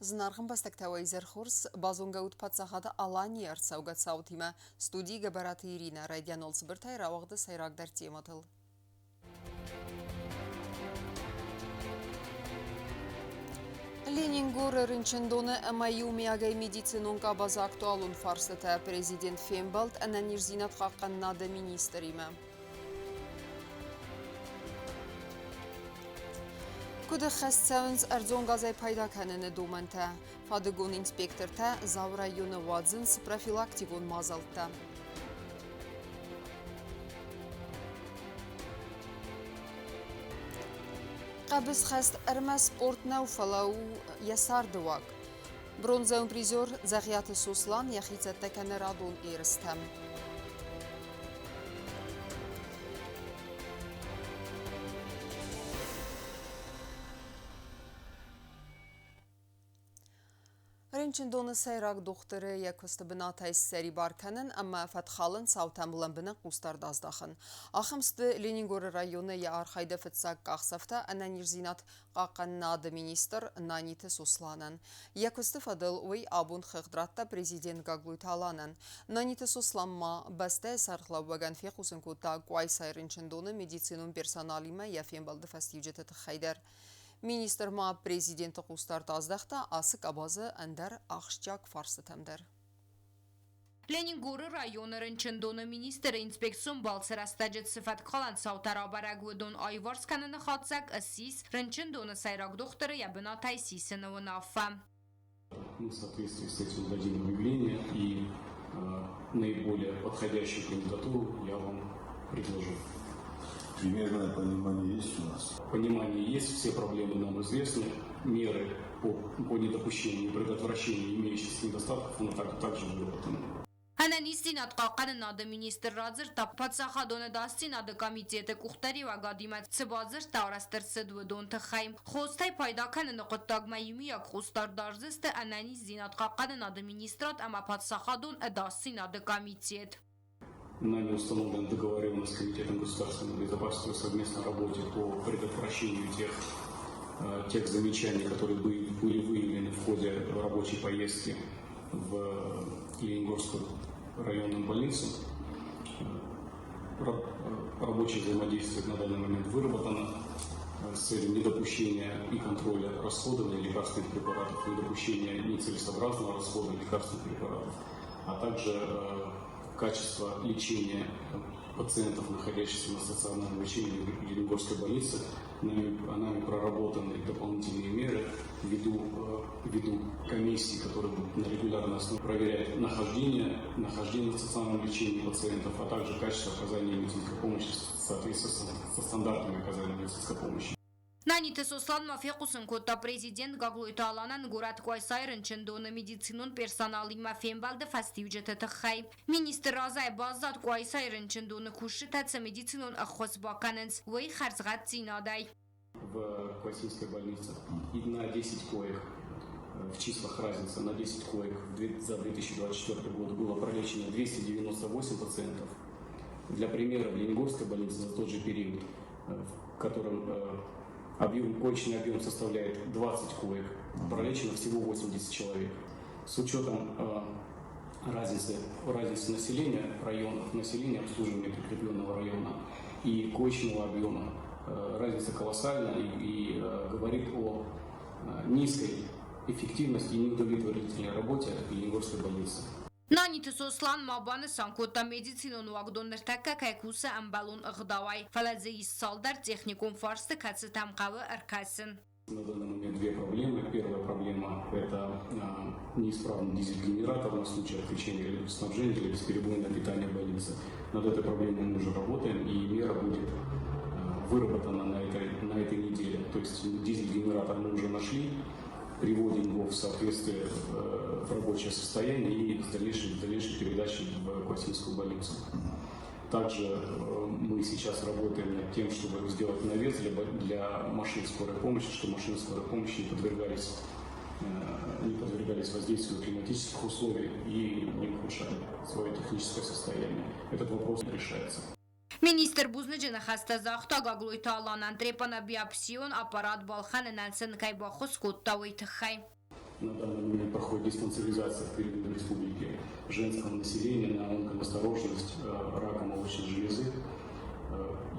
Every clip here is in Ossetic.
Зынаргъ ӕмбӕстӕгтӕ, уӕ изӕр хорз! Базонгӕ ут паддзахады Аланийы ӕрцӕугӕ цаутимӕ. Студийы Гӕбӕраты Иринӕ райдиан цыбыртӕй рауагъды сӕйрагдӕр темӕтыл. Ленингоры рынчындоны ӕмӕ иумиагӕй медицинон къабазы актуалон фарстытӕ президент фембӕлд ӕнӕниздзинад хъахъхъӕнынады министримӕ. Куыд ӕххӕст цӕуынц ӕрдзон газӕй пайда кӕныны домӕнтӕ? Фадыгон инспектортӕ Дзауы районы уадзынц профилактикон мадзӕлттӕ. Хъӕбысхӕст ӕрмӕст спорт нӕу, фӕлӕ у йӕ царды уаг. Бронзӕйон призер Дзӕгъиаты Сослан йӕхи цӕттӕ кӕны радон ерыстӕм. Рынчындоны сӕйраг дохтыры йӕ куысты бынатӕй ссӕрибар кӕнын ӕмӕ фӕтхалын цаутӕм лӕмбынӕг хъусдард аздахын. Ахӕм сты Ленингоры районы йӕ архайды фыццаг къахдзӕфтӕ ӕнӕниздзинад хъахъхъӕнынады министр Наниты Сосланӕн. Йӕ куысты фӕдыл уый абон хыгъд радта президент Гаглойты Аланӕн. Наниты Сослан ма бӕстӕйы сӕргълӕууӕгӕн фехъусын кодта Къуайсайы рынчындоны медицинон персоналимӕ йӕ фембӕлды фӕстиуджыты тыххӕй дӕр. Министр ма президенты хъусдард аздӕхта ацы къабазы ӕндӕр ахсджиаг фарстытӕм дӕр. Ленингоры районы рынчындоны министры инспекцион балцы рӕстӕджы цы фӕткхалӕн цаутӕ рабӕрӕг, уыдон аиуварс кӕныны хатдзӕг ссис рынчындоны сӕйраг дохтыры йӕ бынатӕй сисыны уынаффӕ. Мы в соответствии с этим дадим объявление и наиболее подходящую кандидатуру я вам предложу. Примерное понимание есть у нас? Понимание есть, все проблемы нам известны, меры по недопущению и предотвращению имеющихся недостатков мы также выработаны. Ӕнӕниздзинад хъахъхъӕнынады министр радзырдта, паддзахадон ӕдасдзинады комитеты къухдариуӕгадимӕ цы бадзырдтӕ арӕзт ӕрцыд, уыдон тыххӕй. Хостӕй пайда кӕныны хъуыддагмӕ иумиаг хъусдард дардзысты ӕнӕниздзинад хъахъхъӕнынады министрад ӕмӕ паддзахадон ӕдасдзинады комитет. Нами установлена договоренность с Комитетом государственной безопасности о совместной работе по предотвращению тех замечаний, которые были выявлены в ходе рабочей поездки в Ленингорскую районную больницу. Рабочее взаимодействие на данный момент выработано с целью недопущения и контроля расходования лекарственных препаратов, недопущения нецелесообразного расхода лекарственных препаратов, а также качество лечения пациентов, находящихся на стационарном лечении в Ленингорской больнице. Нами проработаны дополнительные меры ввиду комиссии, которая будет на регулярной основе проверять нахождение в стационарном лечении пациентов, а также качество оказания медицинской помощи в соответствии со стандартами оказания медицинской помощи. Наниты Сослан ма фехъусын кодта президент Гаглойты Аланӕн горӕт Къуайсайы рынчындоны медицинон персоналимӕ фембӕлды фӕстиуджыты тыххӕй. Министр разӕй баззад Къуайсайы рынчындоны кусджытӕ цы медицинон ӕххуыс бакӕнынц, уый хӕрзгъӕддзинадӕй. В Квасинской больнице и на 10 коек, в числах разница, на 10 коек за 2024 год было пролечено 298 пациентов. Для примера, в Ленингорской больнице за тот же период, в котором коечный объем составляет 20 коек, пролечено всего 80 человек. С учетом разницы населения районов, населения обслуживания прикрепленного района и коечного объема, разница колоссальна и говорит о низкой эффективности и неудовлетворительной работе Ленингорской больницы. Наниты Сослан ма банысан кодта медицинон уагдон ныртӕккӕ кӕй кусы ӕмбӕлон ӕгъдауӕй, фӕлӕ дзы ис цалдӕр техникон фарсты, кӕцытӕм хъӕуы ӕркӕсын. На данный момент две проблемы. Первая проблема – это неисправный дизель-генератор на случай отключения электроснабжения или бесперебойное питание больницы. Над этой проблемой мы уже работаем, и мера будет выработана на этой неделе. То есть дизель-генератор мы уже нашли, приводим его в соответствие, в рабочее состояние и с дальнейшей передачей в Квасинскую больницу. Также мы сейчас работаем над тем, чтобы сделать навес для машин скорой помощи, чтобы машины скорой помощи не подвергались воздействию климатических условий и не ухудшали свое техническое состояние. Этот вопрос решается. Министр бузныджы ныхӕстӕ загъта Гаглойты Аланӕн трепанобиопсион аппарат балхӕнынӕн сын кӕй баххуыс кодта, уый тыххӕй. На данный момент проходит диспансеризация в период республики женского населения на онконастороженность рака молочной железы.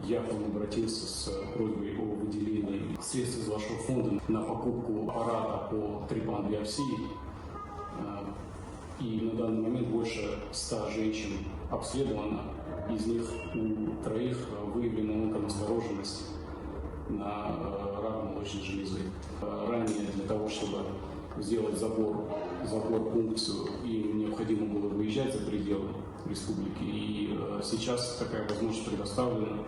Я к вам обратился с просьбой о выделении средств из вашего фонда на покупку аппарата по трепан-биопсии. И на данный момент больше 100 женщин обследовано. Из них у троих выявлена онконастороженность на рак молочной железы. Ранее для того, чтобы сделать забор, забор-пункцию, им необходимо было выезжать за пределы республики. И сейчас такая возможность предоставлена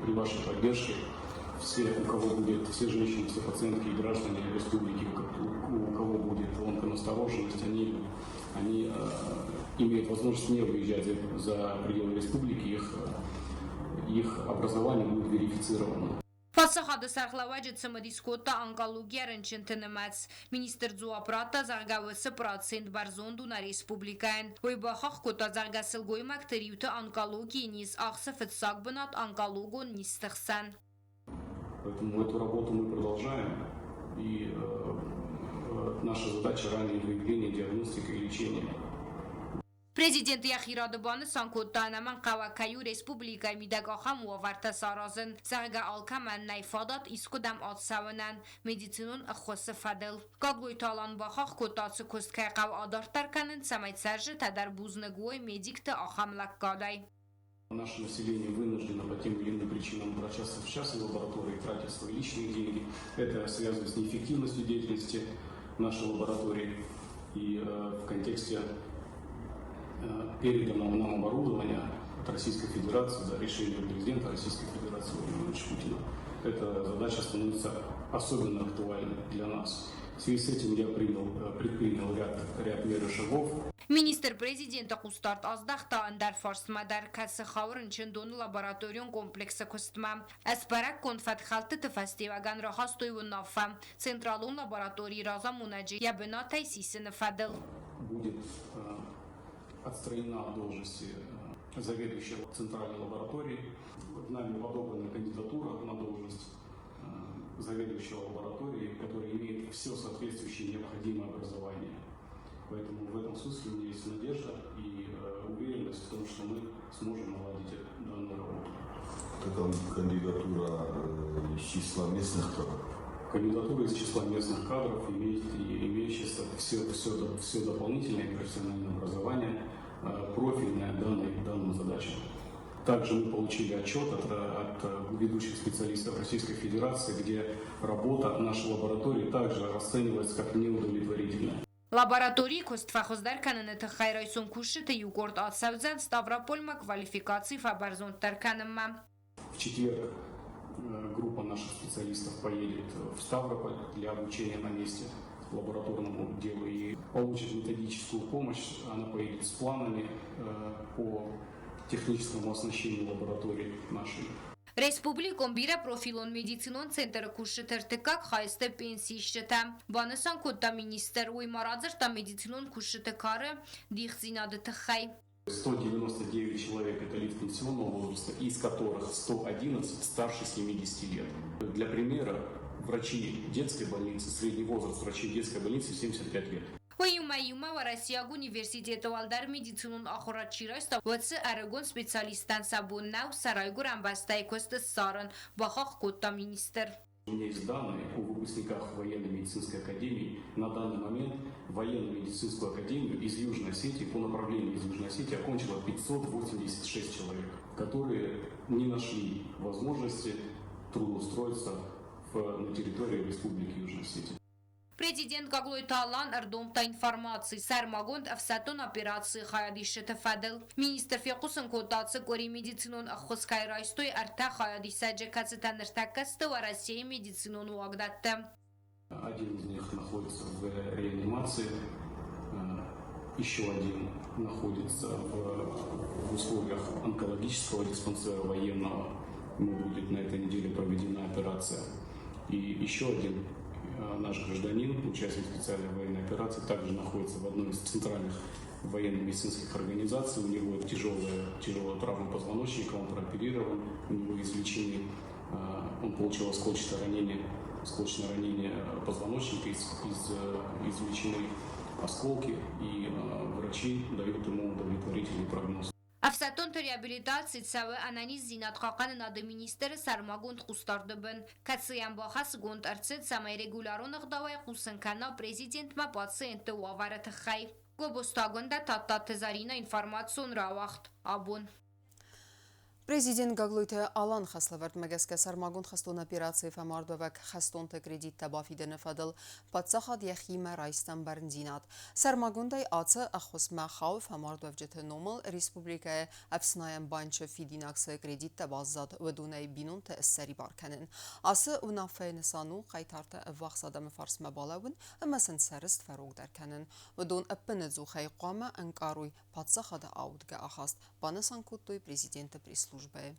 при вашей поддержке. Все, у кого будет, все женщины, все пациентки и граждане республики, у кого будет онконастороженность, они имеют возможность не выезжать за пределы республики, их образование будет верифицировано. Паддзахады сӕргълӕууӕджы цымыдис кодта онкологийӕ рынчынты нымӕц. Министр дзуапп радта, зӕгъгӕ, уыцы процент бӕрзонд у нӕ республикӕйӕн. Уый бахахх кодта, зӕгъгӕ, сылгоймӕгты риуты онкологийы низ ахсы фыццаг бынат онкологон низты хсӕн. Поэтому эту работу мы продолжаем. И наша задача — раннее выявление, диагностика и лечение. Президент йӕхи рады банысан кодта, ӕнӕмӕнгхъӕуӕг кӕй у республикӕйы мидӕг ахӕм уавӕртӕ саразын, зӕгъгӕ, алкӕмӕн нӕй фадат искуыдӕм ацӕуынӕн медицинон ӕххуысы фӕдыл. Гаглойты Алан бахахх кодта, ацы куыст кӕй хъӕуы адарддӕр кӕнын, цӕмӕй цӕрджытӕ дӕр бузныг уой медикты ахӕм лӕггадӕй. Наше население вынуждено по тем или иным причинам обращаться в частные лаборатории, тратить свои личные деньги. Это связано с неэффективностью деятельности нашей лаборатории. И в контексте переданного нам оборудования от Российской Федерации, за решением президента Российской Федерации Владимира Владимировича Путина, эта задача становится особенно актуальной для нас. В связи с этим я предпринял ряд мер и шагов. Министр президенты хъусдард аздӕхта ӕндӕр фарстмӕ дӕр, кӕцы хауы рынчындоны лабораторион комплексы куыстмӕ. Ӕсбӕрӕггонд фӕткхӕлдтыты фӕстиуӕгӕн рахастой уынаффӕ централон лабораторийы разамонӕджы йӕ бынатӕй сисыны фӕдыл. Будет отстранена от должности заведующего центральной лабораторией. Нами подобрана кандидатура на должность заведующего лабораторией, который имеет все соответствующее необходимое образование. Поэтому в этом смысле у меня есть надежда и уверенность в том, что мы сможем наладить данную работу. Это кандидатура из числа местных кадров? Кандидатура из числа местных кадров, имеющая все дополнительное профессиональное образование, профильное данным задачам. Также мы получили отчет от ведущих специалистов Российской Федерации, где работа нашей лаборатории также расценивается как неудовлетворительная. Лабораторийы куыст фӕхуыздӕр кӕныны тыххӕй райсом кусджыты иу къорд ацӕудзӕн Ставрополмӕ квалификаци фӕбӕрзонддӕр кӕнынмӕ. В четверг группа наших специалистов поедет в Ставрополь для обучения на месте лабораторному делу и получит методическую помощь. Она поедет с планами по техническому оснащению лаборатории нашей. Республикон бирӕпрофилон медицинон центры кусджыты ӕртыккаг хай сты пенсиисджытӕ. Банысан кодта министр, уый ма радзырдта медицинон кусджыты кары дихдзинады тыххӕй. 199 человек – это лиц пенсионного возраста, из которых 111 старше 70 лет. Для примера, врачи детской больницы, средний возраст врачей детской больницы 75 лет. Уыимӕ иумӕ Уӕрӕсейаг университеты уӕлдӕр медицинон ахуырад чи райста, уыцы ӕрыгон специалисттӕн сӕ бон нӕу сӕ райгуырӕн бӕстӕйы куыст ссарын, бахахх кодта министр. У меня есть данные о выпускниках военно-медицинской академии. На данный момент военно-медицинскую академию из Южной Осетии по направлению из Южной Осетии окончило 586 человек, которые не нашли возможности трудоустроиться на территории Республики Южная Осетия. Президент Гаглойты Алан ӕрдомдта информаци сӕрмагонд ӕфсӕддон операцийы хайадисджыты фӕдыл. Министр фехъусын кодта, ацы къуыри медицинон ӕххуыс кӕй райстой ӕртӕ хайадисӕджы, кӕцытӕ ныртӕккӕ сты Уӕрӕсейы медицинон уагдӕтты. Один из них находится в реанимации, еще один находится в условиях онкологического диспансера военного. Ему будет на этой неделе проведена операция. И еще один наш гражданин, участник специальной военной операции, также находится в одной из центральных военно-медицинских организаций. У него тяжелая травма позвоночника, он прооперирован, у него излечение, он получил осколчатое ранение. Осколочное ранение позвоночника, извлечены осколки, и врачи дают ему удовлетворительный прогноз. Ӕфсӕддонты реабилитаци цӕуы Ӕнӕниздзинад хъахъхъӕнынады министры сӕрмагонд хъусдарды бын, кӕцыйӕн бахӕсгонд ӕрцыд, цӕмӕй регулярон ӕгъдауӕй хъусын кӕна президентмӕ пациентты уавӕры тыххӕй. Гобозты Агуындӕ, Тадтаты Заринӕ, информацион рауагъд «Абон». Президент Гаглойты Алан хӕслӕвӕрдмӕ гӕсгӕ сӕрмагонд хӕстон операцийы фӕмардуӕвӕг хӕстонты кредиттӕ бафидыны фӕдыл паддзахад йӕхимӕ райста бӕрндзинад. Сӕрмагондӕй ацы ӕххуысмӕ хауы фӕмардуӕвджыты номыл республикӕйы ӕфснайӕн банчы фидинаг цы кредиттӕ баззад, уыдонӕй бинонты ссӕрибар кӕнын. Ацы уынаффӕйы нысан у хъайтарты ӕввахс адӕмы фарсмӕ балӕууын ӕмӕ сын сӕ рыст фӕрогдӕр кӕнын. Уыдон ӕппынӕдзухӕй хъуамӕ ӕнкъарой паддзахады аудгӕ ахаст, банысан кодтой президенты пресс-службӕйы.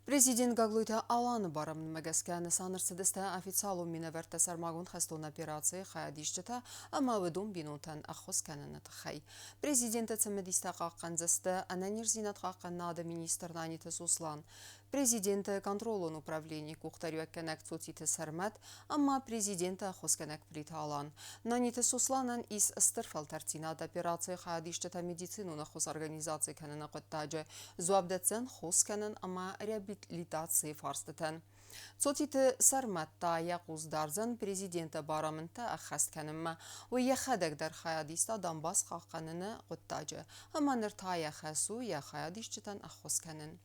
Президент Гаглойты Аланы барамындмӕ гӕсгӕ нысан ӕрцыдысты официалон минӕвӕрттӕ сӕрмагонд хӕстон операцийы хайадисджытӕ ӕмӕ уыдон бинонтӕн ӕххуыс кӕныны тыххӕй. Президенты цымыдистӕ хъахъхъӕндзысты ӕнӕниздзинад хъахъхъӕнынады министр Наниты Сослан, президенты контролон управленийы къухдариуӕггӕнӕг Цоциты Сӕрмӕт ӕмӕ президенты ӕххуысгӕнӕг Плиты Алан. Наниты Сосланӕн ис стыр фӕлтӕрддзинад операцийы хайадисджытӕ медицинон ӕххуыс организаци кӕныны хъуыддаджы, дзуапп дӕтдзӕн хос кӕнын ӕмӕ реабилитацийы фарстытӕн. Цоциты Сӕрмӕт та йӕ хъус дардзӕн президенты барамындтӕ ӕххӕст кӕнынмӕ. Уый йӕхӕдӕг дӕр хайад иста Донбасс хъахъхъӕныны хъуыддаджы ӕмӕ ныр та йӕ хӕс у йӕ хайадисджытӕн ӕххуыс кӕнын.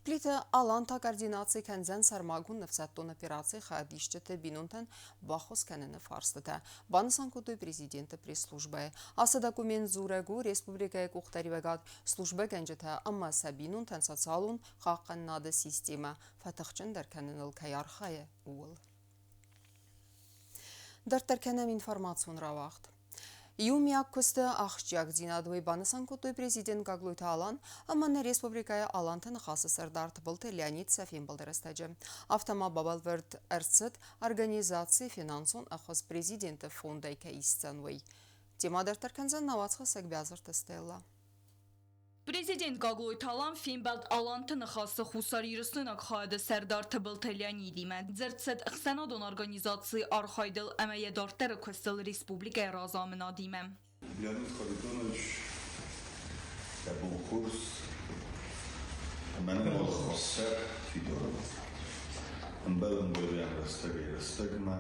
Плиты Алан та координаци кӕндзӕн сӕрмагонд ӕфсӕддон операцийы хайадисджыты бинонтӕн баххуыс кӕныны фарстытӕ, банысан кодтой президенты пресс-службӕйы. Ацы документ дзурӕг у республикӕйы къухдариуӕгад службӕгӕнджытӕ ӕмӕ сӕ бинонтӕн социалон хъахъхъӕнынады системӕ фӕтыхджындӕр кӕныныл кӕй архайы, ууыл. Дарддӕр кӕнӕм информацион рауагъд. Иумиаг куысты ахсджиагдзинад уый банысан кодтой президент Гаглойты Алан ӕмӕ нӕ республикӕйы Аланты Ныхасы сӕрдар Тыбылты Леонид сӕ фембӕлды рӕстӕджы. Афтӕ ма бабӕлвырд ӕрцыд, организацийы финансон ӕххуыс президенты фондӕй кӕй исдзӕн, уый. Темӕ дарддӕр кӕндзӕн нӕ уацхӕссӕг Биазырты Стелла. Президент Гаглойты Алан фембӕлд Аланты Ныхасы хуссарирыстойнаг хайады сӕрдар Тыбылты Леонидимӕ. Дзырд цыд ӕхсӕнадон организацийы архайдыл ӕмӕ йӕ дарддӕры куыстыл республикӕйы разамынадимӕ. Леонид Харитонович, дӕ бон хорз, мӕнӕн уӕлхоссӕр Федоров. Ӕмбӕлын бойлӕн рӕстӕгӕй-рӕстӕгмӕ,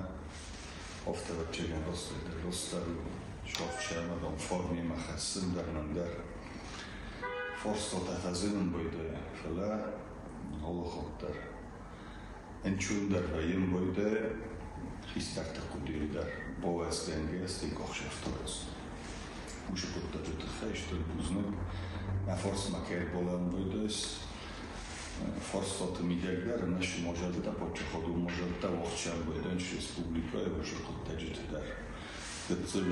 афтӕ растӕй дӕр растдӕр у, сафчӕмӕдон фарнемӕ хӕссын дӕр мӕн дӕр фарстатӕ фӕзынын байдайы, фӕлӕ алы хатт дӕр ӕнцондӕр вӕййын байдайы хистӕрты хъуыдыйы дӕр бауӕзгӕнгӕ, стӕй къахсӕфты раз. Уыцы хъуыддаджы тыххӕй стыр бузныг. Мӕ фарсмӕ кӕй ӕрбалӕууыдыс, фарстаты мидӕг дӕр ӕмӕ мадзӕлттӕ паддзахадон мадзӕлттӕ уагъд байдайынц республикӕйы уыцы хъуыддаджыты дӕр. Гыццыл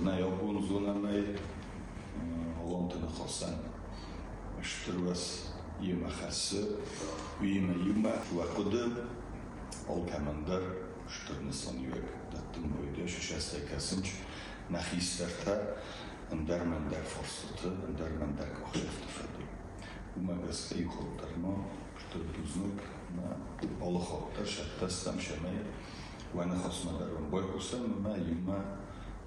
нӕ абон зонӕм ӕй Аланты Ныхасӕн стыр уӕз йемӕ хӕссы, уыимӕ иумӕ уӕ хъуыды алкӕмӕн дӕр стыр нысаниуӕг дӕттын байдайы, сӕстӕй кӕсынч нӕ хистӕртӕ ӕндӕр-мӕндӕр фарстыты, ӕндӕр-мӕндӕр къахдзӕфты фӕдыл. Уымӕ гӕсгӕ иу хатт дӕр ма стыр бузныг мӕ алы хатт дӕр сӕттӕстӕм, цӕмӕй уӕ ныхасмӕ дӕр уын байхъусӕм ӕмӕ иумӕ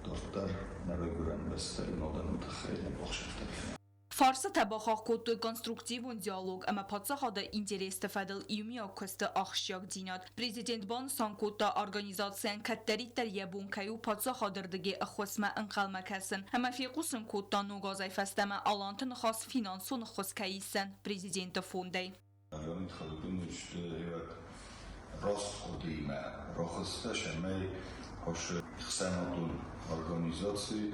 дарддӕр нӕ райгуырӕн бӕстӕйы адӕмы тыххӕй нӕ бахсӕвтӕ кӕнӕм. Фарсытӕ бахахх кодтой конструктивон диалог ӕмӕ паддзахады интересты фӕдыл иумиаг куысты ахсджиагдзинад. Президент банысан кодта, организацийӕн кӕддӕриддӕр йӕ бон кӕй у паддзахады рдыгӕй ӕххуысмӕ ӕнхъӕлмӕ кӕсын, ӕмӕ фехъусын кодта, ног азӕй фӕстӕмӕ Аланты Ныхас финансон ӕххуыс кӕй исдзӕн президенты фондӕй. Леонид Харитонович раст хъуыдыимӕ рахызтӕ, цӕмӕй ацы ӕхсӕнадон организаци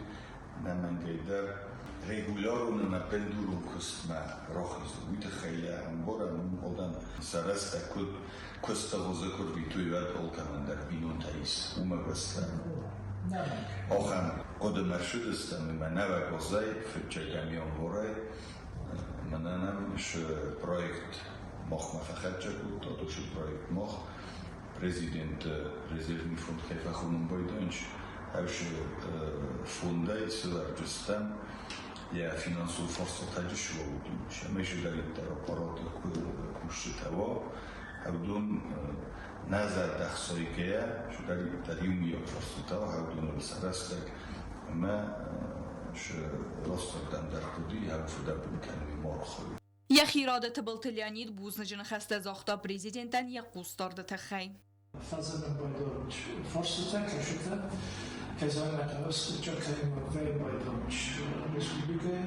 нӕмӕнгӕй дӕр регулярон ӕмӕ бындурон куыстмӕ рахизы. Уый тыххӕй йӕ ӕмбарӕм, уым адӕм сӕ рӕстӕг куыд куысты хуызы куы рвитой, уӕд алкӕмӕн дӕр бинонтӕ ис. Уымӕ гӕсгӕ ахӕм хъуыдымӕ ссыдыстӕм ӕмӕ нӕуӕг азӕй, фыццӕгӕм январӕй мӕнӕ нӕм ис проект махмӕ фӕхӕццӕ кодта, уыцы проект мах президенты резервный фонд кӕй фӕхонын байдайынц, ӕвсы фондӕй сывӕрджыстӕм йӕ финансон фарстатӕ суӕуыди, цӕмӕй сыдӕриддӕр аппараты кусджытӕ уа, Хӕвдон нӕ зӕрдӕхсайгӕйӕ, чидӕриддӕр иумиаг фарстытӕ хӕвдоныл сӕ рӕстӕг ӕмӕ сӕ рӕстӕгдӕм дӕр хъуыди хӕв фыдӕбон кӕной ма рхауой. Йӕхи рады Тыбылты Леонид бузныджы ныхӕстӕ загъта президентӕн йӕ хъусдарды тыххӕй. Фарстытӕ, кӕсытӕ, Республикӕйы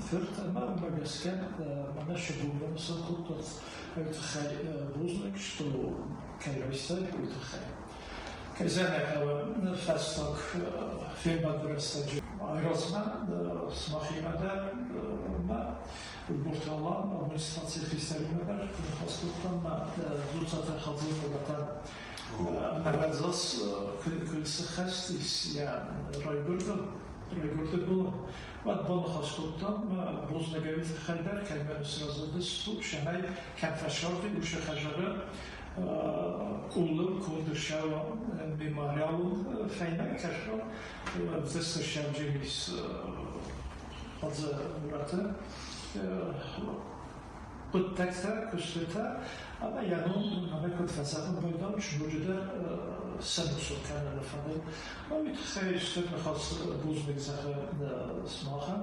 фырт ӕмӕ уымӕ гӕсгӕ мӕнӕ сывӕллоны кодтат уый тыххӕй бузныг, что кӕй райстай, уый тыххӕй. Кӕй зӕгъын фӕстаг фембӕлды рӕстӕджы айразмӕ сымахимӕ дӕр мӕ Удмурты Алан администрацийы хистӕримӕ дӕр ныхас кодтам мӕ Дзуццаты Хадзымуратӕн ӕвӕдзас куы сыххӕст ис йӕ райгуырдыл, райгуырды бон, уӕд баныхас кодтам бузныг уый тыххӕй дӕр, кӕй мӕ сразы цӕмӕй кӕм фӕсарди, уыцы хӕдзары къулыл конд ссӕуа мемориалон фӕйнӕг, кӕсгӕ ӕвдыст Хадзымураты хъуыддӕгтӕ, куыстытӕ ӕмӕ йӕ ном мӕнӕ куыд фӕзӕгъын байдам, ноджыдӕр сӕнусон кӕныны фӕдыл. Уый тыххӕй стыр ныхас бузныг зӕгъы сымахӕн,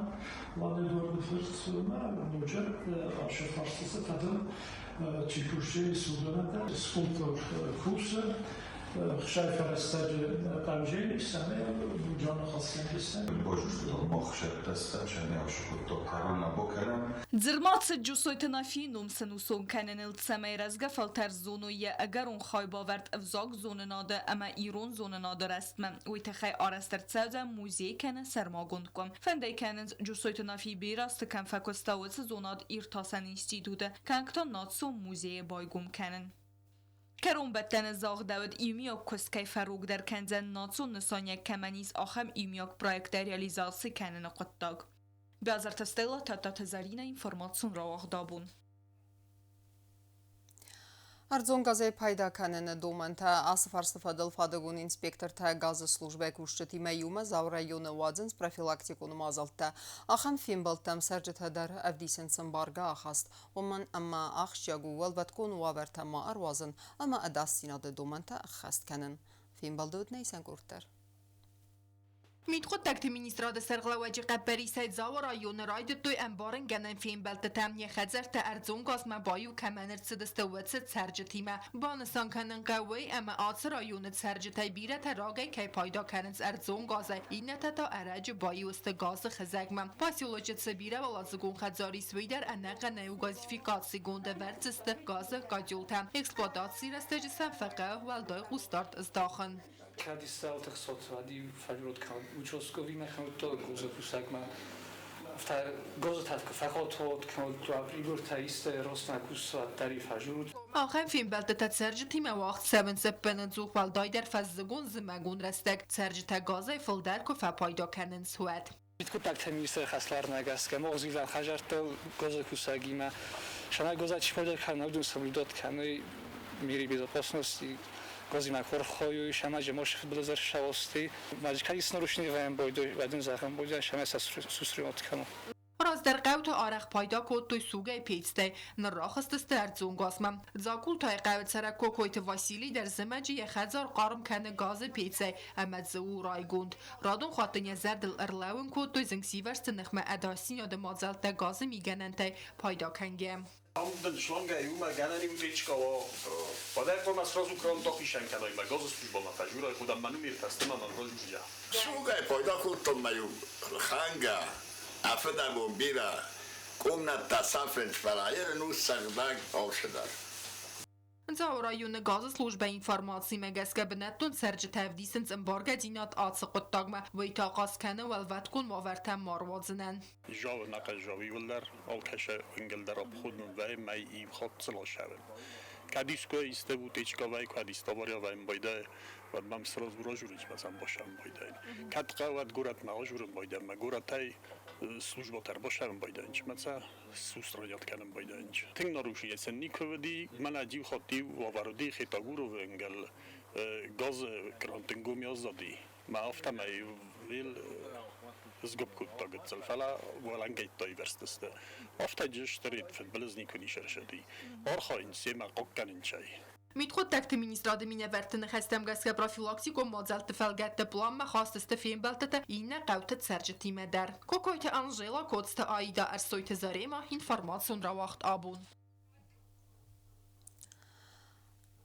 Лан Эдуарды фырт, ӕмӕ ноджы ацы фарстыты фӕдыл чи кусы, уыдонӕн дӕр скульптор кусы, хсай фӕрӕстӕджы хъӕвзӕй, цӕмӕй Буджаны хӕцгӕнджытӕ. Дзырмацы Джусойты Нафийы ном сӕнусон кӕныныл, цӕмӕй рӕзгӕ фӕлтӕр зоной йӕ ӕгӕрон хайбавӕрд ӕвзагзонынады ӕмӕ ирон зонынады рӕзтмӕ, уый тыххӕй арӕзт ӕрцӕудзӕн музей кӕнӕ сӕрмагонд къуым. Фӕндӕй кӕнынц Джусойты Нафи бирӕ азты кӕм фӕкуыста, уыцы зонад иртасӕн институты, кӕнӕ та национ музейы байгом кӕнын. Кӕронбӕттӕны загъдӕуыд, иумиаг куыст кӕй фӕрогдӕр кӕндзӕн национ нысаниуӕг кӕмӕн ис, ахӕм иумиаг проекттӕ реализаци кӕныны хъуыддаг. Бязырты Стелла, Тадтаты Зӕринӕ, информацион рауагъд абон. Ӕрдзон газӕй пайда кӕныны домӕнтӕ ацы фарсты фӕдыл фадыгон инспектортӕ газы службӕйы кусджытимӕ иумӕ Дзауы районы уадзынц профилактикон мадзӕлттӕ. Ахӕм фембӕлдтӕм цӕрджытӕ дӕр ӕвдисынц ӕмбаргӕ ахаст, уымӕн ӕмӕ ахсджиаг у уӕлвӕткон уавӕртӕ ма ӕруадзын ӕмӕ ӕдасдзинады домӕнтӕ ӕххӕст кӕнын. Фембӕлды уыд нӕ исӕн къорд дӕр. Мидхъуыддӕгты министрады сӕргълӕууӕджы хъӕппӕрисӕй Дзауы районы райдыдтой ӕмбарынгӕнӕн фембӕлдтытӕ йӕ хӕдзӕрттӕ ӕрдзон газмӕ баиу кӕмӕн ӕрцыдысты, уыцы цӕрджытимӕ. Банысан кӕнын хъӕуы, ӕмӕ ацы районы цӕрджытӕй бирӕтӕ рагӕй кӕй пайда кӕнынц ӕрдзон газӕй, иннӕтӕ та ӕрӕджы баиу сты газы хызӕгмӕ. Поселочы цы бирӕуӕладзыгон хӕдзар ис, уый дӕр ӕнӕхъӕнӕй у газификацигонд, ӕвӕрдзысты газы къадзилтӕ. Эксплуатацийы рӕстӕджы сӕм фӕхъӕуы уӕлдай хъусдард здахын. Кӕд исцӕутых соцвади фӕлрод участковый механотто гозакусагма гозататка фӕхотот кӕнотто прибортӕ исте роснакусса тарифажурут. Ахӕм фембӕлдтытӕ цӕрджытимӕ уагъд цӕуынц ӕппынӕдзух, уӕлдайдӕр фӕззыгон-зымӕгон рӕстӕг цӕрджытӕ газӕй фылдӕр куы фӕпайда кӕнынц, уӕд. Мидхъуыддӕгты министры хӕслармӕ гӕсгӕ могъзилӕн хӕдзӕрттыл гозакусагимӕ сӕнӕ гоза чи пайда кӕны, уыдон соблюдать кӕной меры безопасности газимӕ хорхойой, сӕмӕ мош фыдбылыз ӕрсӕуости. Маджикари снарушни вӕм бойдой, вӕдын зӕгъӕм бойдой, сӕмӕ сӕ сусринот кӕну. Раздӕр хъӕуты арӕх пайда кодтой сугӕй пецтӕй, ныр рахызтысты ӕрдзон газмӕ. Дзакултайы хъӕуы цӕрӕг Кокойты Василий дӕр зымӕджы йӕ хӕдзар хъарм кӕны газы пецӕй ӕмӕ дзы у райгонд. Радон хатт ын йӕ зӕрдыл ӕрлӕууын кодтой зынгсивӕрзты ныхмӕ ӕдасдзинады мадзӕлттӕ газы мигӕнӕнтӕй пайда кӕнгӕ. Шланга Сугӕй пайда кодтон ма-иу хӕнгӕ, афыдӕбон бирӕ, комнаттӕ сафынц, фӕлӕ ерын у сыгъдӕг алцыдӕр. Дзауы районы газы службӕйы информацимӕ гӕсгӕ бынӕттон цӕрджытӕ ӕвдисынц ӕмбаргӕдзинад ацы хъуыддагмӕ. Уый та ахъаз кӕны уӕлвӕткон уавӕртӕ ма руадзынӕн. Жавы алкӕсы уынгыл дӕр обходным вӕй и вход целошавен. Кӕд искуы исты утечка вӕй, кӕд исты авария вӕй байдайы, уӕд мӕм сразу ражурынц, мӕ сӕм башавын байдайын. Кӕд хъӕуы, уӕд горӕтмӕ ажурын байдайын, мӕ горӕтӕй службатӕ ӕрбашавын байдайынч, мӕ сӕ сустранять кӕнын байдайынч. Тынг нарушение сӕ никуы уыди, мӕнӕ иу хатт иу уавӕр уыди Хетагуровы уынгыл газы кран тынг гом аззади. Мӕ афтӕмӕй Сгуыпп кодта гыццыл, фӕлӕ уӕлӕнгӕйттӕ ивӕрзтысты. Афтӕ стыр фыдбылыз никуы ницы ӕрцыди. Архайынц семӕ хъоггӕнынчӕй. Мидхъуыддӕгты министрады минӕвӕртты ныхӕстӕм гӕсгӕ профилактикон мадзӕлтты фӕлгӕтты планмӕ хаст сты фембӕлдтытӕ иннӕ хъӕуты цӕрджытимӕ дӕр. Кокойты Анжела, Коцты Аида, Ӕрсойты Зарема, информацион рауагъд абон.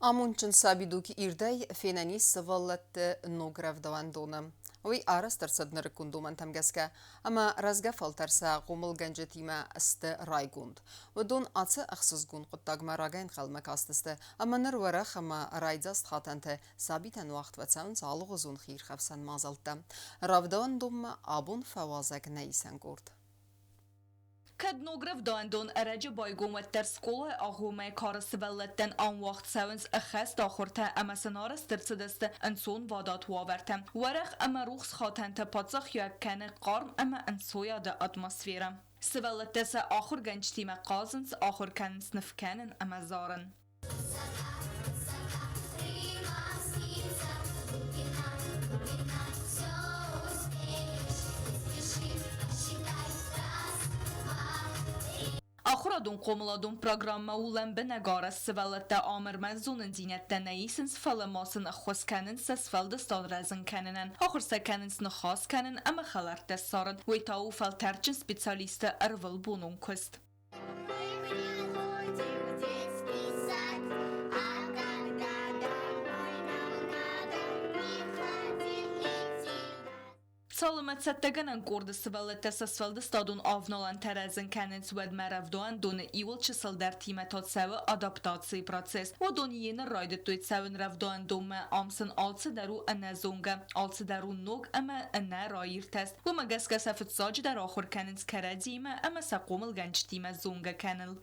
Амондджын сабидуг ирдӕй фенӕн ис сывӕллӕтты ног рӕвдауӕндоны. Уый арӕзт ӕрцыд нырыккон домӕнтӕм гӕсгӕ ӕмӕ рӕзгӕ фӕлтӕр сӕ хъомылгӕнджытимӕ сты райгонд. Уыдон ацы ӕхсызгон хъуыддагмӕ рагӕй ӕнхъӕлмӕ кастысты ӕмӕ ныр уӕрӕх ӕмӕ райдзаст хатӕнты сабитӕн уагъд фӕцӕуынц алыгъуызон хиирхӕфсӕн мадзӕлттӕ. Рӕвдауӕндонмӕ абон фӕуазӕг нӕ исӕн къорд. Кӕд ног рӕвдауӕндон ӕрӕджы байгом, уӕддӕр скъолайы агъоммӕ кары сывӕллӕттӕн ам уагъд цӕуынц ӕххӕст ахуыртӕ ӕмӕ сын арӕзт ӕрцыдысты ӕнцонвадат уавӕртӕ. Уӕрӕх ӕмӕ рухс хатӕнты паддзахиуӕг кӕны хъарм ӕмӕ ӕнцойады атмосферӕ. Сывӕллӕттӕ сӕ ахуыргӕнджытимӕ хъазынц, ахуыр кӕнынц ныв кӕнын ӕмӕ зарын. Ахуырадон-хъомыладон программӕ у лӕмбынӕг арӕзт сывӕллӕттӕ ам ӕрмӕст зонындзинӕдтӕ нӕ исынц, фӕлӕ ма сын ӕххуыс кӕнынц сӕ сфӕлдыстад рӕзын кӕнынӕн, ахуыр сӕ кӕнынц ныхас кӕнын ӕмӕ хӕлӕрттӕ ссарын. Уый та у фӕлтӕрдджын специалистты ӕрвылбонон куыст. Цалынмӕ цӕттӕгӕнӕн къорды сывӕллӕттӕ сӕ сфӕлдыстадон авналӕнтӕ рӕзын кӕнынц, уӕдмӕ рӕвдауӕндоны иуыл чысылдӕртимӕ та цӕуы адаптацийы процесс. Уыдон еныр райдыдтой цӕуын рӕвдауӕндонмӕ, ам сын алцыдӕр у ӕнӕзонгӕ, алцыдӕр у ног ӕмӕ ӕнӕраиртӕст. Уымӕ гӕсгӕ сӕ фыццаджыдӕр ахуыр кӕнынц кӕрӕдзиимӕ ӕмӕ сӕ хъомылгӕнджытимӕ зонгӕ кӕныл.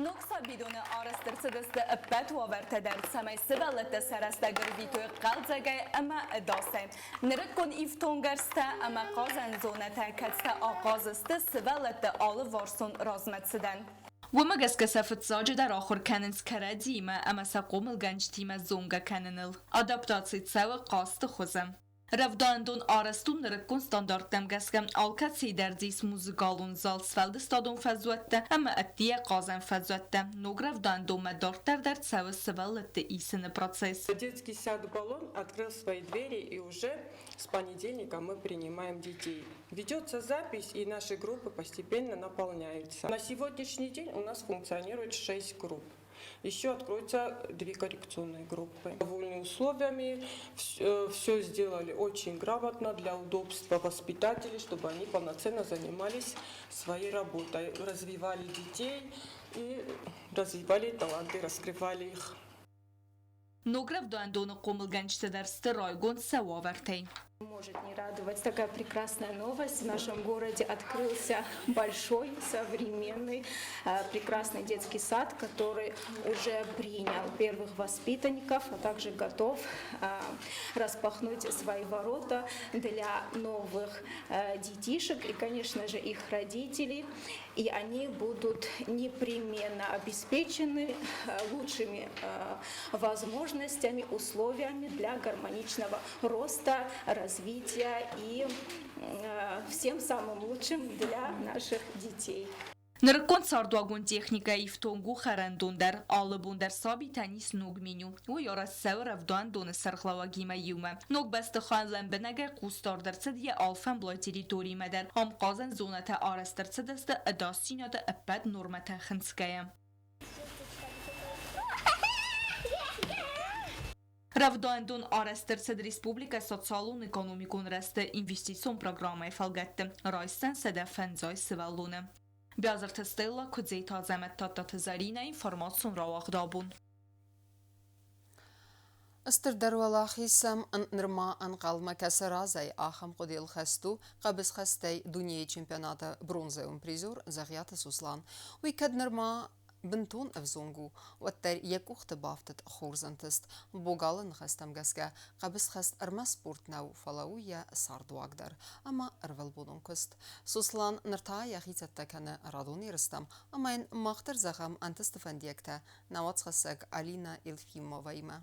Ног сабидоны арӕзт ӕрцыдысты ӕппӕт уавӕртӕ дӕр, цӕмӕй сывӕллӕттӕ сӕ рӕстӕг ӕрвитой хъӕлдзӕгӕй ӕмӕ ӕдасӕй. Нырыккон ифтонггӕрзтӕ ӕмӕ хъазӕн зонӕтӕ кӕцытӕ ахъаз сты сывӕллӕтты алыварсон размӕцыдӕн. Уымӕ гӕсгӕ сӕ фыццаджыдӕр ахуыр кӕнынц кӕрӕдзиимӕ ӕмӕ сӕ хъомылгӕнджытимӕ зонгӕ кӕныныл. Адаптаци цӕуы хъазты хуызы. Рӕвдауӕндон арӕзт у нырыккон стандарттӕм гӕсгӕ. Алкӕцыйы дӕр дзы ис музыкалон зал, сфӕлдыстадон фӕзуӕттӕ ӕмӕ ӕддейӕ хъазӕн фӕзуӕттӕ. Ног рӕвдауӕндонмӕ дарддӕр дӕр цӕуы сывӕллӕтты исыны процесс. Детский сад «Баллон» открыл свои двери, и уже с понедельника мы принимаем детей. Ведется запись, и наши группы постепенно наполняются. На сегодняшний день у нас функционирует 6 групп. Еще откроются две коррекционные группы. Довольны условиями, все сделали очень грамотно для удобства воспитателей, чтобы они полноценно занимались своей работой, развивали детей и развивали таланты, раскрывали их. Ног рӕвдауӕндоны хъомылгӕнджытӕ дӕр сты райгонд сӕ уавӕртӕй. Может не радовать такая прекрасная новость. В нашем городе открылся большой, современный, прекрасный детский сад, который уже принял первых воспитанников, а также готов распахнуть свои ворота для новых детишек и, конечно же, их родителей. И они будут непременно обеспечены лучшими возможностями, условиями для гармоничного роста, развития и всем самым лучшим для наших детей. Нырыккон цардуагон техникӕ ифтонг у хӕрӕндон дӕр. Алы бон дӕр сабитӕн ис ног меню. Уый арӕзт цӕуы рӕвдауӕндоны сӕргълӕууӕгимӕ иумӕ. Ног бӕстыхайӕн лӕмбынӕгӕй хъусдард ӕрцыд йӕ алфӕмблай территоримӕ дӕр. Ам хъазӕн зонӕтӕ арӕзт ӕрцыдысты ӕдасдзинады ӕппӕт нормӕтӕ хынцгӕйӕ. Рӕвдауӕндон арӕзт ӕрцыд республикӕ социалон-экономикон рӕзты инвестицион программӕйы фӕлгӕтты. Райсдзӕн 150 сывӕллоны. Биазырты Стелла, Куыдзеты Азӕмӕт, Тадтаты Зӕринӕ, информацион рауагъд абон. Стырдӕр уӕлахиз сӕм нырма ӕнхъӕлмӕ кӕсы разӕй, ахӕм хъуыдыйыл хӕст у хъӕбысхӕстӕй дунейы чемпионаты бронзӕйон призер Дзӕгъиаты Сослан. Уый кӕд нырма бынтон ӕвзонг у, уӕддӕр йӕ къухты бафтыд хорз ӕнтыст. Богалы ныхӕстӕм гӕсгӕ, хъӕбысхӕст ӕрмӕст спорт нӕу, фӕлӕ у йӕ цардуаг дӕр ӕмӕ ӕрвылбонон куыст. Сослан ныр та йӕхи цӕттӕ кӕны радон ерыстӕм ӕмӕ йын мах дӕр зӕгъӕм ӕнтысты фӕндиӕгтӕ нӕ уацхӕссӕг Алина Елфимоваимӕ.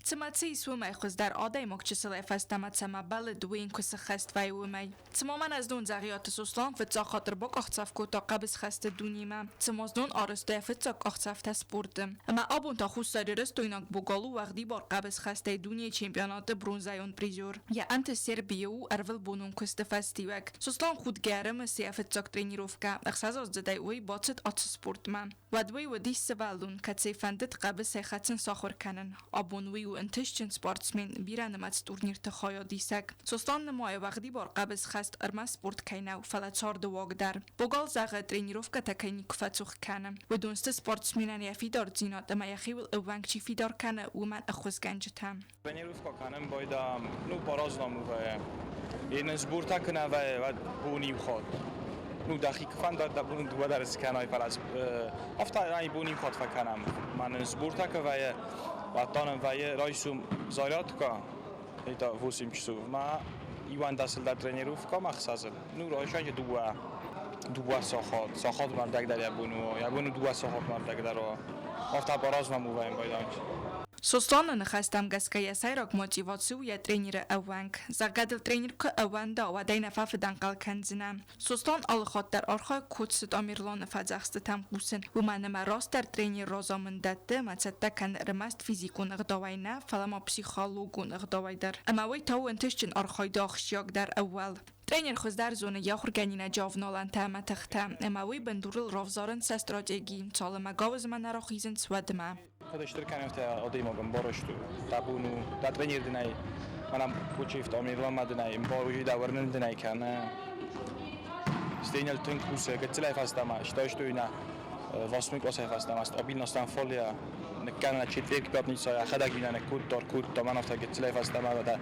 Цымӕ цы ис уымӕй хуыздӕр, адӕймаг чысылӕй фӕстӕмӕ цӕмӕ бӕллыд, уый йын куы сыххӕст вӕййы, уымӕй? Цыма мӕнӕ знон Дзӕгъиаты Сослан фыццаг хатт ӕрбакъахдзӕф кодта хъӕбысхӕсты дунемӕ, цыма знон арӕзта йӕ фыццаг къахдзӕфтӕ спорты. Ӕмӕ абон та хуссарирыстойнаг богал у уӕгъдибар хъӕбысхӕстӕй дунейы чемпионаты бронзӕйон призер. Йӕ ӕнтыст Сербийы у ӕрвылбонон куысты фӕстиуӕг. Сослан худгӕ ӕрымысы йӕ фыццаг тренировкӕ, ӕхсӕзаздзыдӕй уый бацыд ацы спортмӕ. Уӕд уый уыдис сывӕллон, кӕцыйы фӕндыд хъӕбысӕй хӕцын сахуыр кӕнын. Абон уый у ӕнтыстджын спортсмен, бирӕнымӕц турнирты хайадисӕг. Сослан нымайы уӕгъдибар хъӕбысхӕст ӕрмӕст спорт кӕй нӕу, фӕлӕ царды уаг дӕр. Богал зӕгъы, тренировкӕтӕ кӕй никуы фӕцух кӕны. Уыдон сты спортсменӕн йӕ фидардзинад ӕмӕ йӕхиуыл ӕууӕнк чи фидар кӕны, уымӕн ӕххуысгӕнджытӕ. Тренировка кӕнӕм байда, ну, по-разному вӕййы. Иннӕ сбортӕ куы нӕ вӕййы, уӕд бон иу хатт. Ну, дӕхи куы фӕнда, дӕ бон дыууӕ дӕр скӕнай, фӕлӕ афтӕ ай бон иу хатт фӕкӕнӕм. Мӕнӕн сбортӕ куы вӕййы, уӕд та нӕм вӕййы райсом зарядка, это 8 часов, ма иуӕндӕсыл дӕр тренировка ма ӕхсӕзыл. Ну, райсомы дыууӕ, дыууӕ сахат, сахат мӕрдӕг дӕр йӕ бон у, йӕ бон у дыууӕ сахат мӕрдӕг дӕр уа. Афтӕ по-разному вӕййӕм байданч. Сосланы ныхӕстӕм гӕсгӕ йӕ сӕйраг мотиваци у йӕ тренеры ӕууӕнк. Зӕгъгӕ дыл тренер куы ӕууӕнда, уӕд ӕй нӕ фӕфыдӕнхъӕл кӕндзынӕ. Сослан алыхатт дӕр архайы Коцты Тамерланы фӕдзӕхстытӕм хъусын, уымӕн ӕмӕ растдӕр тренер разамынд дӕтты ӕмӕ цӕттӕ кӕны ӕрмӕст физикон ӕгъдауӕй нӕ, фӕлӕ ма психологон ӕгъдауӕй дӕр. Ӕмӕ уый та у ӕнтыстджын архайды ахсджиагдӕр ӕууӕл. Тренер хуыздӕр зоны йӕ ахуыргӕнинаджы авналӕнтӕ ӕмӕ тыхтӕ, ӕмӕ уый бындурыл равзарынц сӕ стратеги, цалынмӕ гауызмӕ нӕ рахизынц, уӕдмӕ. Кӕд стыр кӕнӕнтӕ адӕймагӕн барӕзт у, дӕ бон у, дӕ тренер дын ӕй, мӕнӕ Кучиев Тамерланмӕ дын ӕй ӕмбары, дӕ уырнын дын ӕй кӕны. Стӕй ныл тынг кусы, гыццылӕй фӕстӕмӕ, стӕй нӕ восьмой классӕй фӕстӕмӕ стабильно фолия ныккӕнӕ четверг пятницӕ йӕхӕдӕг инӕ ныккодта, ӕркодта, мӕн афтӕ гыццылӕй фӕстӕмӕ дӕ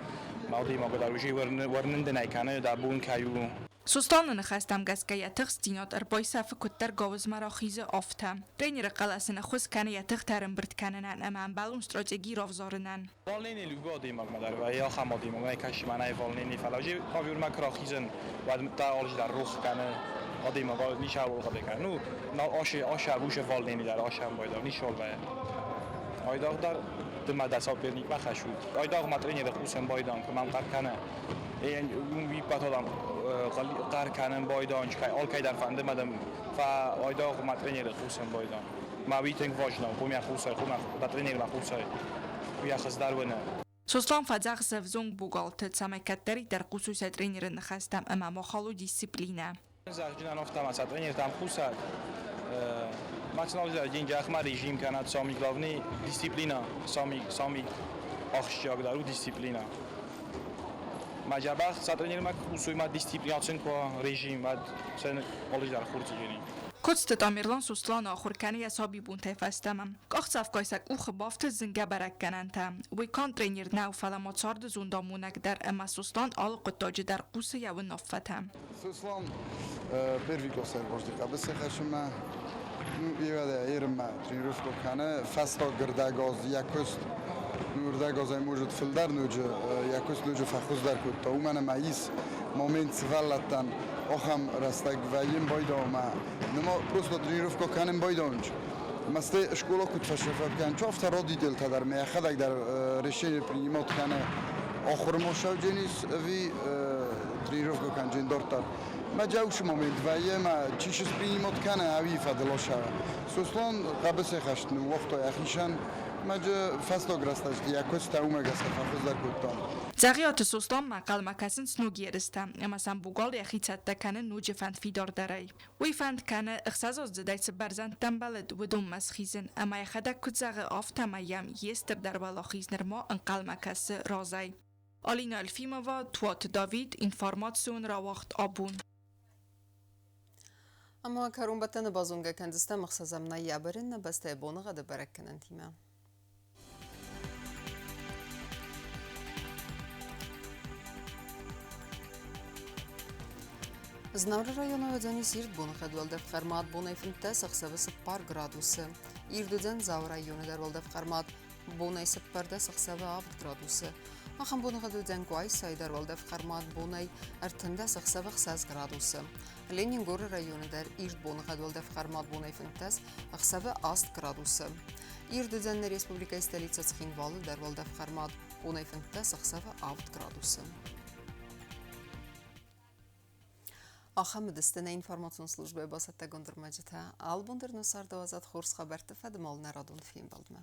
адӕймаг дӕр уже уырнын дын ӕй кӕны, дӕ бон кӕй у. Сосланы ныхӕстӕм гӕсгӕ йӕ тыхстдзинад ӕрбайсӕфы куыддӕр гауызмӕ рахизы, афтӕ. Тренеры хъӕлӕс ын ӕххуыс кӕны йӕ тыхтӕ ӕрӕмбырд кӕнынӕн ӕмӕ ӕмбӕлон стратеги равзарынӕн. Волнение любой адӕймагмӕ дӕр вӕййы ахӕм адӕймаг, мӕ кӕсы мӕнӕй волнение, фӕлӕ уже ковёрмӕ куы рахизын, уӕд та алчидӕр рох кӕны адӕймаг ницӕуыл хъуыды кӕны. Ну, аша уже волнение дӕр ашӕм байдагъ, ницӕуыл вӕййы. Айдагъ дӕр ды мӕ дӕ соперникмӕ хӕсут. Айдагъ мӕ тренеры хъусӕн байдан, куы мӕм хъӕр кӕны, уиппатадам хъӕр кӕнын байдан, алкӕй дӕр фӕнды мӕ дӕм айдагъ мӕ тренеры хъусын байдан. Мӕ уый тынг важно, хъумӕ хъусай, хъумӕ дӕ тренермӕ хъусай, уый хуыздӕр уыны. Сослан фӕдзӕхсы ӕвзонг богалты, цӕмӕй кӕддӕриддӕр хъусой сӕ тренеры ныхӕстӕм ӕмӕ ма халой дисциплинӕ. Зӕгъджынӕн афтӕ ма сӕ тренертӕм хъусӕг. Национализаци деньгахмӕ режим кӕнӕд самый главный дисциплина, самый, самый ахсджиагдӕр у дисциплина. Ма дзӕбӕх сӕ тренермӕ хъусой ма дисциплинацин куы режим, уӕд сӕ алыдӕр хурдзӕни. Коцты Тамерлан Сосланы ахуыр кӕны йӕ сабибонтӕй фӕстӕмӕ. Къахдзӕфгай сӕ къухы бафтыд зынгӕ бӕрӕггӕнӕнтӕ. Уый канд тренер нӕу, фӕлӕ ма царды зондамонӕг дӕр ӕмӕ Сослан алы хъуыддаджы дӕр хъусы йӕ уынаффӕтӕм. Сослан первый класс ӕрбаздӕхт хъӕбысӕйхӕссынмӕ. Ну, ивӕдӕ ерынмӕ тренировка кӕны. Фӕстаг ӕрдӕгаз йӕ куыст, ну, ӕрдӕгазӕй может фылдӕр ноджы йӕ куыст ноджы фӕхуыздӕр кодта. Уымӕн ӕмӕ ис момент сывӕллӕттӕн ахӕм рӕстӕг вӕййын байдауы ӕмӕ нырма просто тренировка кӕнын байдауынч. Ӕмӕ стӕй скъола куыд фӕсӕфӕд кӕнынч, афтӕ родителтӕ дӕр ӕмӕ йӕхӕдӕг дӕр решение принимать кӕны ахуырмӕ сӕвдженис ӕви тренировка кӕнджын дарддӕр. Мӕ джаушы момент вӕййы ӕмӕ чи сыспринимот кӕны, ӕви фӕдыл осӕ. Сослан хъӕбысӕйхӕст ныууагъта йӕхицӕн, мӕ джы фӕстаг рӕстӕджыты йӕ куыст уымӕ гӕсгӕ фӕхуыздӕр кодта. Дзӕгъиаты Сосланмӕ ӕнхъӕлмӕ кӕсынц ног ерыстӕ, ӕмӕ сӕм богал йӕхи цӕттӕ кӕны ноджы фӕндфидардӕрӕй. Уый фӕнд кӕны, ӕхсӕзаздзыдӕй цы бӕрзӕндтӕм бӕллыд, уыдонмӕ схизын, ӕмӕ йӕхӕдӕг куыд зӕгъы, афтӕмӕй йӕм йе стырдӕр уӕлахиз нырма ӕнхъӕлмӕ кӕсы разӕй. Алина Альфимова, Туаты Давид, информацион рауагъд абон. Ӕмӕ кӕронбӕттӕны базонгӕ кӕндзыстӕм ӕхсӕзӕм ноябры нӕ бӕстӕйы боныгъӕды бӕрӕггӕнӕнтимӕ. Знауыры районы уыдзӕнис ирд боныхъӕд уӕлдӕф хъӕрмад бонӕй 15 ӕхсӕвы 4 градусы. Ирд уыдзӕн Дзауы районы дӕр уӕлдӕф хъӕрмад бонӕй 14 ӕхсӕвы 7 градусы. Ахӕм боныгъӕд уыдзӕн Къуайсайы дӕр уӕлдӕф хъӕрмад бонӕй 13 ӕхсӕвы 6 градусы. Ленингоры районы дӕр ирд боныгъӕд уӕлдӕф хъӕрмад бонӕй 15 ӕхсӕвы 8 градусы. Ирд уыдзӕн нӕ республикӕйы столицӕ Цхинвалы дӕр уӕлдӕф хъӕрмад, бонӕй 15 ӕхсӕвы 7 градусы. Ахӕм уыдысты нӕ информацион службӕйы бацӕттӕгонд ӕрмӕджытӕ. Албон дӕр нӕ цардуадзат хорз хабӕртты фӕдыл нӕ радон фембӕлдмӕ.